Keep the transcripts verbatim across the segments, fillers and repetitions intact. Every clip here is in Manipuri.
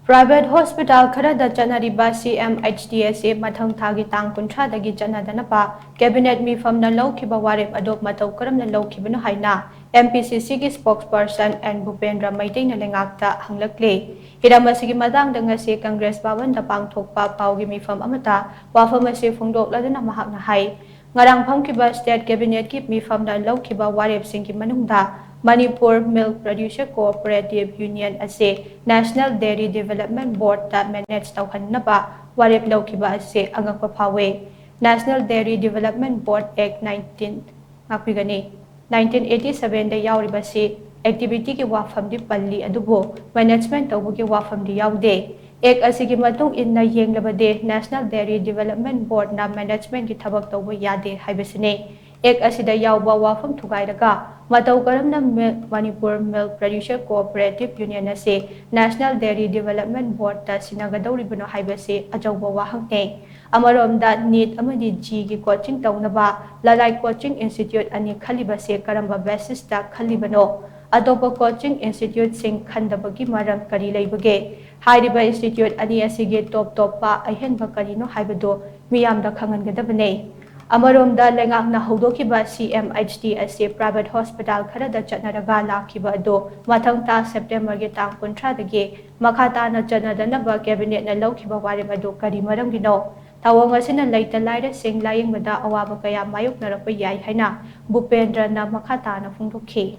Private hospital ꯈꯔꯗ ꯆꯠꯅꯔꯤꯕ C M H T ꯑꯁꯤ ꯃꯊꯪ ꯊꯥꯒꯤ ꯇꯥꯡ ꯀꯨꯟꯊ꯭ꯔꯥꯗꯒꯤ ꯆꯠꯅꯗꯅꯕ cabinet ꯃꯤꯐꯝꯅ ꯂꯧꯈꯤꯕ ꯋꯥꯔꯦꯞ ꯑꯗꯨ ꯃꯇꯧ ꯀꯔꯝꯅ ꯂꯧꯈꯤꯕꯅꯣ ꯍꯥꯏꯅ M P C Cꯒꯤ spokesperson N ꯚꯨꯄꯦꯟꯗ꯭ꯔ ꯃꯩꯇꯩꯅ ꯂꯩꯉꯥꯛꯇ ꯍꯪꯂꯛꯂꯤ꯫ ꯍꯤꯔꯝ ꯑꯁꯤꯒꯤ ꯃꯇꯥꯡꯗ ꯉꯁꯤ Congress ꯚꯕꯟꯗ ꯄꯥꯡꯊꯣꯛꯄ ꯄꯥꯎꯒꯤ ꯃꯤꯐꯝ ꯑꯃꯗ ꯋꯥꯐꯝ ꯑꯁꯤ ꯐꯣꯡꯗꯣꯛꯂꯗꯨꯅ ꯃꯍꯥꯛꯅ ꯍꯥꯏ, ꯉꯔꯥꯡ ꯐꯝꯈꯤꯕ state cabinetꯀꯤ ꯃꯤꯐꯝꯅ ꯂꯧꯈꯤꯕ ꯋꯥꯔꯦꯞꯁꯤꯡꯒꯤ ꯃꯅꯨꯡꯗ Manipur Milk Producer Cooperative Union ꯑꯁꯤ National Dairy Development Boardꯇ manage ꯇꯧꯍꯟꯅꯕ ꯋꯥꯔꯦꯞ ꯂꯧꯈꯤꯕ ꯑꯁꯤ ꯑꯉꯛꯄ ꯐꯥꯎꯏ꯫ National Dairy Development Board Act nineteen ꯉꯥꯛꯄꯤꯒꯅꯤ꯫ Nineteen eighty sevenꯗ ꯌꯥꯎꯔꯤꯕꯁꯤ activityꯒꯤ ꯋꯥꯐꯝꯗꯤ ꯄꯜꯂꯤ, ꯑꯗꯨꯕꯨ management ꯇꯧꯕꯒꯤ ꯋꯥꯐꯝꯗꯤ ꯌꯥꯎꯗꯦ꯫ Act ꯑꯁꯤꯒꯤ ꯃꯇꯨꯡ ꯏꯟꯅ ꯌꯦꯡꯂꯕꯗꯤ National Dairy Development Boardꯅ managementꯀꯤ ꯊꯕꯛ ꯇꯧꯕ ꯌꯥꯗꯦ ꯍꯥꯏꯕꯁꯤꯅꯤ꯫ Act ꯑꯁꯤꯗ ꯌꯥꯎꯕ ꯋꯥꯐꯝ ꯊꯨꯒꯥꯏꯔꯒ ꯃꯇꯧ ꯀꯔꯝꯅ Mil-, Manipur Milk Producer Cooperative Union ꯑꯁꯤ National Dairy Development Boardꯇ ꯁꯤꯟꯅꯒꯗꯧꯔꯤꯕꯅꯣ ꯍꯥꯏꯕꯁꯤ ꯑꯆꯧꯕ ꯋꯥꯍꯪꯅꯤ꯫ ꯑꯃꯔꯣꯝꯗ NEET ꯑꯃꯗꯤ JEEꯒꯤ coaching ꯇꯧꯅꯕ ꯂꯂꯥꯏ coaching institute ꯑꯅꯤ ꯈꯜꯂꯤꯕꯁꯦ ꯀꯔꯝꯕ basisꯇ ꯈꯜꯂꯤꯕꯅꯣ? ꯑꯇꯣꯞꯄ coaching instituteꯁꯤꯡ ꯈꯟꯗꯕꯒꯤ ꯃꯔꯝ ꯀꯔꯤ ꯂꯩꯕꯒꯦ? ꯍꯥꯏꯔꯤꯕ institute ꯑꯅꯤ ꯑꯁꯤꯒꯤ ꯇꯣꯞ ꯇꯣꯞꯄ ꯑꯍꯦꯟꯕ ꯀꯔꯤꯅꯣ ꯍꯥꯏꯕꯗꯨ ꯃꯤꯌꯥꯝꯗ ꯈꯪꯍꯟꯒꯗꯕꯅꯤ꯫ ꯑꯃꯔꯣꯝꯗ ꯂꯩꯉꯥꯛꯅ ꯍꯧꯗꯣꯛꯈꯤꯕ C M H T ꯑꯁꯤ private hospital ꯈꯔꯗ ꯆꯠꯅꯔꯒ ꯂꯥꯛꯈꯤꯕ ꯑꯗꯨ ꯃꯊꯪ ꯊꯥ Septemberꯒꯤ ꯇꯥꯡ ꯀꯨꯟꯊ꯭ꯔꯥꯗꯒꯤ ꯃꯈꯥ ꯇꯥꯅ ꯆꯠꯅꯗꯅꯕ cabinetꯅ ꯂꯧꯈꯤꯕ ꯋꯥꯔꯦꯞ ꯑꯗꯨ ꯀꯔꯤ ꯃꯔꯝꯒꯤꯅꯣ? ꯊꯧꯑꯣꯡ ꯑꯁꯤꯅ ꯂꯩꯇ ꯂꯥꯏꯔꯁꯤꯡ ꯂꯥꯌꯦꯡꯕꯗ ꯑꯋꯥꯕ ꯀꯌꯥ ꯃꯥꯌꯣꯛꯅꯔꯛꯄ ꯌꯥꯏ ꯍꯥꯏꯅ ꯚꯨꯄꯦꯟꯗ꯭ꯔꯅ ꯃꯈꯥ ꯇꯥꯅ ꯐꯣꯡꯗꯣꯛꯈꯤ꯫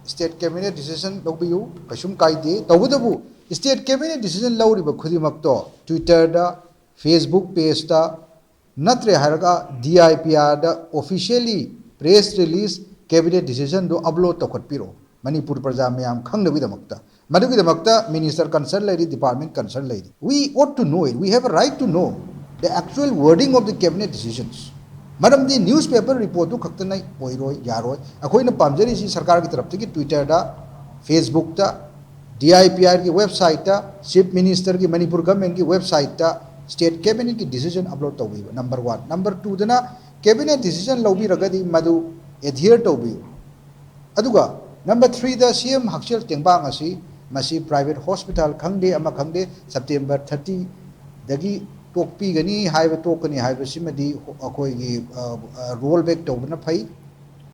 State cabinet decision ꯂꯧꯕꯤꯌꯨ, ꯀꯩꯁꯨꯝ ꯀꯥꯏꯗꯦ꯫ ꯇꯧꯕꯇꯕꯨ state cabinet decision ꯂꯧꯔꯤꯕ ꯈꯨꯗꯤꯡꯃꯛꯇꯣ Twitterꯗ, Facebook pageꯇ, ꯅꯠꯇ꯭ꯔꯦ ꯍꯥꯏꯔꯒ D I P Rꯗ officially press release cabinet decisionꯗꯣ upload ꯇꯧꯈꯠꯄꯤꯔꯛꯑꯣ, Manipur ꯄ꯭ꯔꯖꯥ ꯃꯌꯥꯝ ꯈꯪꯅꯕꯒꯤꯗꯃꯛꯇ꯫ ꯃꯗꯨꯒꯤꯗꯃꯛꯇ minister concern ꯂꯩꯔꯤ, department concern ꯂꯩꯔꯤ꯫ We ought to know it, we have a right to know the actual wording of the cabinet decisions. ꯃꯔꯝꯗꯤ newspaper reportꯇꯨ ꯈꯛꯇꯅ ꯑꯣꯏꯔꯣꯏ, ꯌꯥꯔꯣꯏ꯫ ꯑꯩꯈꯣꯏꯅ ꯄꯥꯝꯖꯔꯤꯁꯤ ꯁꯔꯀꯥꯔꯒꯤ ꯇꯔꯞꯇꯒꯤ Twitterꯗ, Facebookꯇ, D I P Rꯒꯤ websiteꯇ, Chief Ministerꯒꯤ, Manipur governmentꯀꯤ websiteꯇ state cabinetꯀꯤ decision upload ꯇꯧꯕꯤꯕ, number one꯫ Number twoꯗꯅ cabinet decision ꯂꯧꯕꯤꯔꯒꯗꯤ ꯃꯗꯨ adhere ꯇꯧꯕꯤꯌꯨ꯫ ꯑꯗꯨꯒ number threeꯗ C M ꯍꯛꯁꯦꯜ ꯇꯦꯡꯕꯥꯡ ꯑꯁꯤ ꯃꯁꯤ private hospital ꯈꯪꯗꯦ, ꯑꯃ ꯈꯪꯗꯦ, September thirty ꯗꯒꯤ ꯇꯣꯛꯄꯤꯒꯅꯤ ꯍꯥꯏꯕ, ꯇꯣꯛꯀꯅꯤ ꯍꯥꯏꯕꯁꯤꯃꯗꯤ ꯑꯩꯈꯣꯏꯒꯤ roll back ꯇꯧꯕꯅ ꯐꯩ꯫